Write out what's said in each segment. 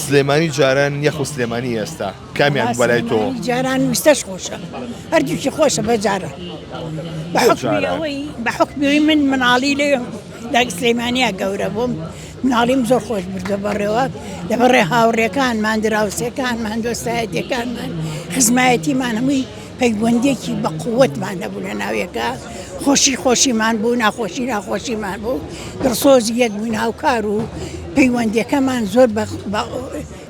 سلێمانی جاران یاخود سلێمانی ئێستا کامیان بەلای تۆ؟ جاران ویستەش خۆشە هەردووکی خۆشە بە جاران بە حوکمی ئەوەی بە حوکمی ئەوەی من مناڵی لێ لە سلێمانیا گەورە بووم مناڵیم زۆر خۆش بردە بەڕێوە لە بەڕێ هاوڕێکانمان دراوسێکانمان دۆستایەتەکانمان خزمایەتیمان هەمووی پەیوەندیەکی بە قوتمان هەبوو لە ناویەکە خۆشی خۆشیمان بوو ناخۆشی ناخۆشیمان بوو دڵسۆزی یەک بووین هاوکار و پەیوەندیەکەمان زۆر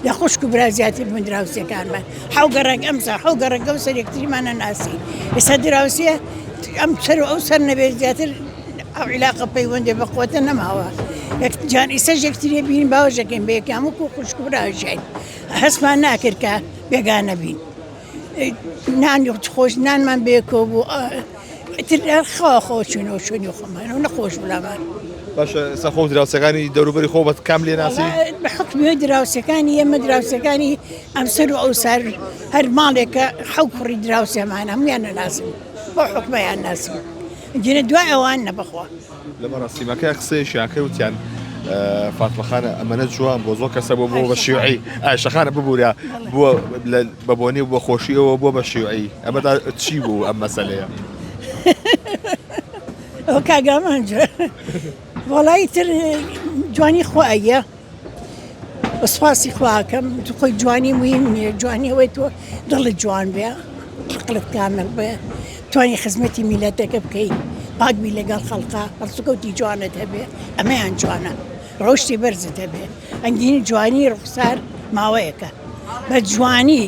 لە خوشک و برا زیاتر بوون دراوسێکانمان حەو گەڕەک ئەم سەر حەو گەڕەک ئەو سەر یەکتریمان نەناسی ئێستا دراوسێ ئەم سەر و ئەو سەر نەبێت زیاتر ئەو عیلاقە پەیوەندی بە قوتە نەماوە جان ئیسەش یەکتری بین باوەشەکەین بە یەکیان وەکو خوشک و برا ژیاین هەستمان ناکرد کە بێگانە بین. نانی خۆش نانمان بەیەکەوە بوو ئیتر خوا خۆ چوینەوە شوێنی خۆمان و نەخۆش بلامان. باشە ئێستا خۆ دراوسەکانی دەوروبەری خۆ بەت کام لێ ناسی؟ بە حوکمی دراوسەکانی ئێمە دراوسەکانی ئەمسەر و ئەوسەر هەر ماڵێکە حەو کوڕی دراوسێمان هەموویان نەناسم بۆ حوکمەیان ناسم گینە دوای ئەوان نەبەخوا. لە مەراسیمەکە قسەیەکیان کرد وتیان فاتمە خانە ئەمەنە جوان بۆ زۆر کەسە بۆ بۆ بە شیوعی ئایشەخانە ببوورە بووە بە بۆنی و بە خۆشیەوە بۆ بە شیوعی ئەمە چی بوو ئەم مەسەلەیە؟ ئەو کاگامان وەڵی تر جوانی خوایە سوپاسی خوا ئەکەم خۆی جوانی موهیم نییە جوانی ئەوەی تۆ دڵت جوان بێ عەقڵت کامل بێ توانی خزمەتی میلەتەکە بکەی پاک بی لەگەڵ خەڵقا هەڵسوکەوتی جوانت هەبێ ئەمەیان جوانە ڕەوشتی بەرزت هەبێ ئەنگین جوانی ڕوخسار ماوەیەکە بە جوانی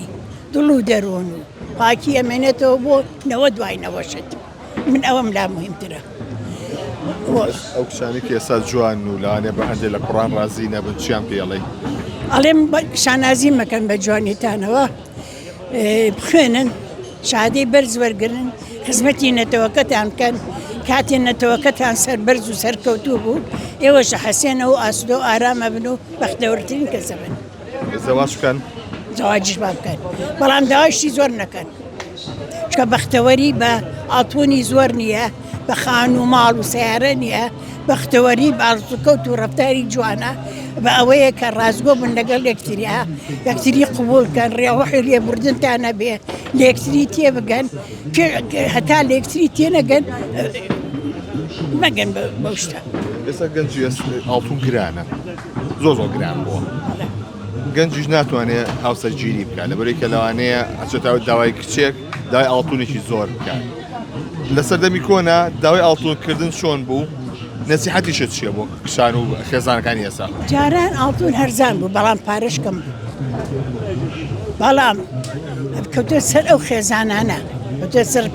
دڵ و دەروون و پاکی ئەمێنێتەوە بۆ نەوە دوای نەوەشت. من ئەوەم لا موهیمترە. ئەو کچانەی کە ئێستا جوانن و لەوانەیە بە هەندێک لە کوڕان ڕازی نەبن چیان پێ ئەڵێی؟ ئەڵێم شانازی مەکەن بە جوانیتانەوە بخوێنن شادەی بەرز وەرگن خزمەتی نەتەوەکەتان بکەن کاتێ نەتەوەکەتان سەر بەرز و سەرکەوتوو بوو ئێوەش حەسێنەوە ئاسودە و ئارامە بن و بەختەوەرترین کەسە بن. زەواج بکەن؟ زەواجیش با بکەن بەڵام داوای شتی زۆر نەکەن. چونکە بەختەوەری بە ئاڵتونی زۆر نییە بە خان و ماڵ و سیارە نییە بەختەوەری بە ئاڵسوکەوت و ڕفتاری جوانە بە ئەوەیە کە ڕاستگۆ بن لەگەڵ یەکتریا یەکتری قبول کەن ڕێوەحی لێبوردنتان نەبێ لەکتری تێبگەن هەتا لەکتری تێنەگەن مەگەن بەو شتە. ئێستا گەنجی ئاڵتون گرانە زۆر زۆر گران بووە. گەنجیش ناتوانێت هاوسەرگیری بکات لەبەرەی کە لەوانەیە ئەچێتە داوای کچێک داوای ئاڵتونێکی زۆر بکات لە سەردەمی کۆنا داوای ئاڵتونکردن چۆن بوو نەسیحەتیشت چییە بۆ کچان و خێزانەکانی ئێستا؟ جاران ئاڵتون هەرزان بوو بەڵام پارەش کەم بوو بەڵام کەوتە سەر ئەو خێزانانە کەوتە سەر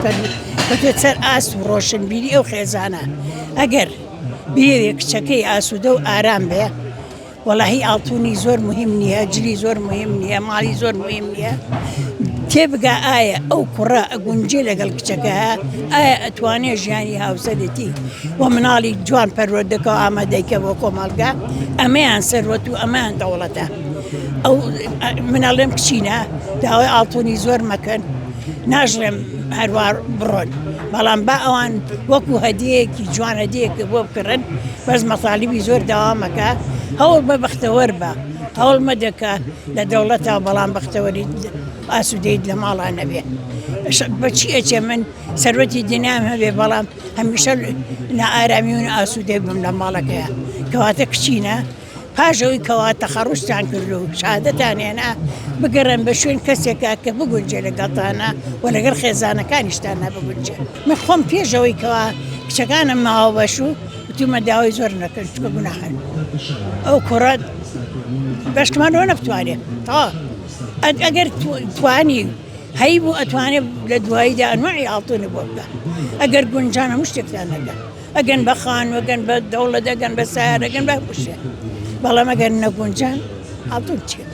کەوتە سەر ئاست و ڕۆشنبیری ئەو خێزانە ئەگەر بیەوێ کچەکەی ئاسوودە و ئارام بێ وەڵاهی ئاڵتونی زۆر مهم نییە جلی زۆر مهم نییە ماڵی زۆر مهم نییە تێبگا ئایا ئەو کوڕە ئەگونجێ لەگەڵ کچەکە ئایا ئەتوانێ ژیانی هاوسەرێتی و مناڵی جوان پەروەردەکە و ئامادەیکە بۆ کۆمەڵگا ئەمەیان سەروەت و ئەمەیان دەوڵەتە ئەو مناڵێم کچینە داوای ئاڵتونی زۆر مەکەن ناژڵێم هەروە بڕۆن بەڵام با ئەوان وەکو هەدیەیەکی جوان هەدیەکە بۆ بکڕن بەس مەتالیبی زۆر داوا مەکە هەوڵ بە بەختەوەر بە هەوڵ مەدە کە لە دەوڵەتە بەڵام بەختەوەری ئاسوودەیت لە ماڵا نەبێ بەچی ئەچێ من سەروەتی دنیام هەبێ بەڵام هەمیشە نائارامی و ئاسوودەی بم لە ماڵەکەیە کەواتە کچینە پاش ئەوەی کەوا تەخەڕوجتان کرد و شەهادەتان هێنا، بگەڕێن بە شوێن کەسێکا کە بگونجێ لەگەڵتانا و لەگەڵ خێزانەکانیشتانا بگونجێ. من خۆم پێش ئەوەی کەوا کچەکانم ماوە بە شوو، وتومە داوای زۆر نەکەن چونکە گوناحن. ئەو کوڕە بەشکمان لەوە نەبتوانێ. تەواو. ئەگەر توانی هەیبوو ئەتوانێ لە دواییدا ئەنواعی ئاڵتونی بۆ بکا. ئەگەر گونجان هەموو شتێکتان ئەکا. ئەگەن بە خانوو ئەگەن بە دەوڵەت ئەگەن بە سەیارە ئەگەن بە هەموو شتێک بەڵام ئەگەر نەگونجان ئاڵتون چیە؟